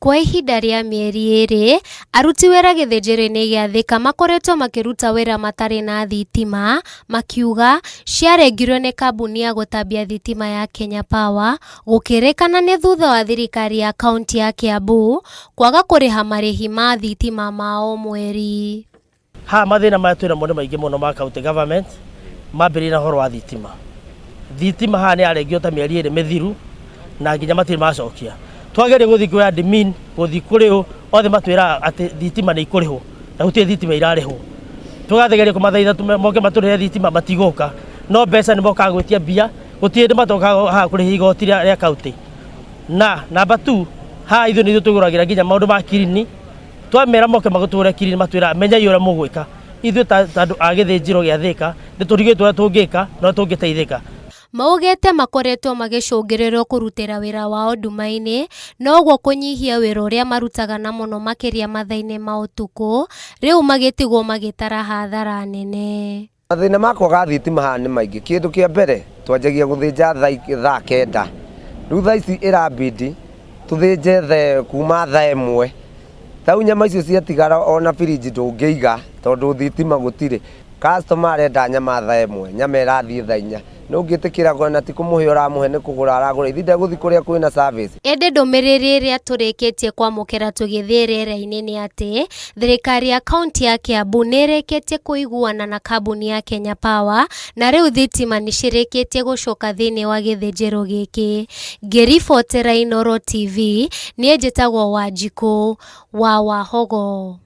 Kwa ihinda rĩa mĩeri ĩĩrĩ, aruti wĩra gĩthĩnjĩro-inĩ gĩa Thika makoretwo makĩruta wĩra matarĩ na thitima, makiuga ciarengirwo nĩ kambuni ya gũtambia thitima ya Kenya Power, gũkĩrĩkana nĩ thutha wa thirikari ya kaunti ya Kiambu kwaga kũrĩha marĩhi ma thitima ma o mweri. Haha mathĩna marĩa twĩna mo nĩ maingĩ mũno ma county government, mambĩrĩria na ũhoro wa thitima. Thitima haha nĩ yarengirwo ta mĩeri ĩrĩ mĩthiru na nginya matirĩ macokia. Twageria gũthiĩ kwĩ admin, gũthiĩ kũrĩ ũ, othe matwĩraga atĩ thitima nĩ ikũrĩhwo na gũtirĩ thitima irarĩhwo. Tũgathegeria kũmathaitha moke matũrĩhe thitima matigũka, no mbeca nĩ mokaga gwĩtia mbia, gũtirĩ hĩndĩ matokaga haha kũrĩhia igoti rĩa county. Na number two, haha ithuĩ nĩ ithuĩ twĩgũragĩra nginya maũndũ ma clean. Twamera moke magũtũre kiri matwĩra menyai ũrĩa mũgwĩka. Ithuĩ ta andũ a gĩthĩnjĩro gĩa Thĩka nĩ tũrigĩtwo ũrĩa tũngĩka na ũrĩa tũngĩteithĩka. Maugĩte makoretwo magĩcũngĩrĩrio kũrutĩra wĩra wao nduma-inĩ na ũguo kũnyihia wĩra ũrĩa marutaga na mũno makĩria mathaa-inĩ ma ũtukũ, rĩu magĩtigwo magĩtara hathara nene. Mathĩna ma kwaga thitima haha nĩ maingĩ. Kĩndũ kĩa mbere twanjagia gũthĩnja thaa kenda. Rĩu thaa ici ĩrabidi tũthĩnje kuma thaa ĩmwe. Rĩu nyama icio ciatigara ona birinji ndũngĩiga tondũ thitima gũtirĩ. Customer arenda nyama thaa ĩmwe, nyama ĩrathiĩ thaa inya. Nĩ ũngĩtĩkĩra na ti kũmũhe ũramũhe nĩ kũgũra aragũra. Ithuĩ ndegũthiĩ kũrĩa kwĩna service. Ĩndĩ ndũmĩrĩri ĩrĩa tũrĩkĩtie kwamũkĩra tũgĩthiĩ rĩera-inĩ nĩ atĩ thirikari ya kaunti ya Kiambu nĩ ĩrĩkĩtie kũiguana na kambuni ya Kenya Power na rĩu thitima nĩ cirĩkĩtie gũcoka thĩinĩ wa gĩthĩnjĩro gĩkĩ. Ngĩribotera Inooro TV, niĩ njĩtagwo Wanjikũ wa Wahogo.